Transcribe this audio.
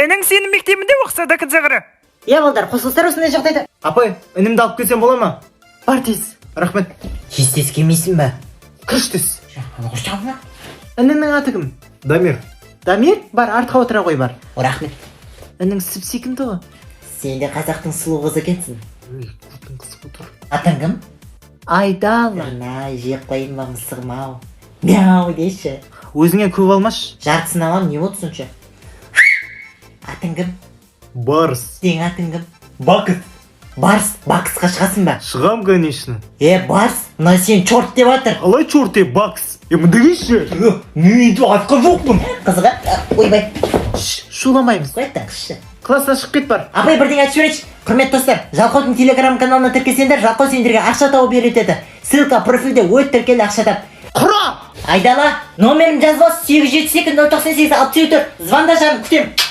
Інің сенің мектебінде оқыса, до конца қара. Иә, балдар, қосылыстар осындай жағдайда. Апай, інімді алып келсем бола ма? Бар тез. Рахмет. Тез, тез келмейсің ба? Кірші тез. Ініңнің аты кім? Дамир. Дамир, бар, артқа отыра ғой, бар. Рахмет. Інің сүп сүйкімді ғой. Сен де қазақтың сұлу қызы екенсің. Ей, көтің қысып отыр. Атың кім? Айдала. Най, жеп қояйын ба, мысығым ау? Мяу деші. Өзіңе көп алмашы. Жартысын аламын, не болды сонша? Атың кім? Барс. Сенің атың кім? Бакыт. Барс, баксқа шығасың ба? Шығам, конечно. Е, Барс, мына сен черт деп жатыр. Қалай черт, е, бакс? Е, мында келші. Мен өйтіп айтқан жоқпын. Қызға, ойбай. Шуламаймыз. Қой, таңқысшы. Класстан шығып кет, бар. Апай, бірдеңе айтып жіберейінші. Құрметті достар, Жалқаудың телеграм каналына тіркелсеңдер, Жалқау сендерге ақша тауып үйретеді. Ссылка профильде, өт, тіркел, ақша тап. Құра. Айдала, номерім жазып ал: 872 098 64. Звонда, жаным, күтемін.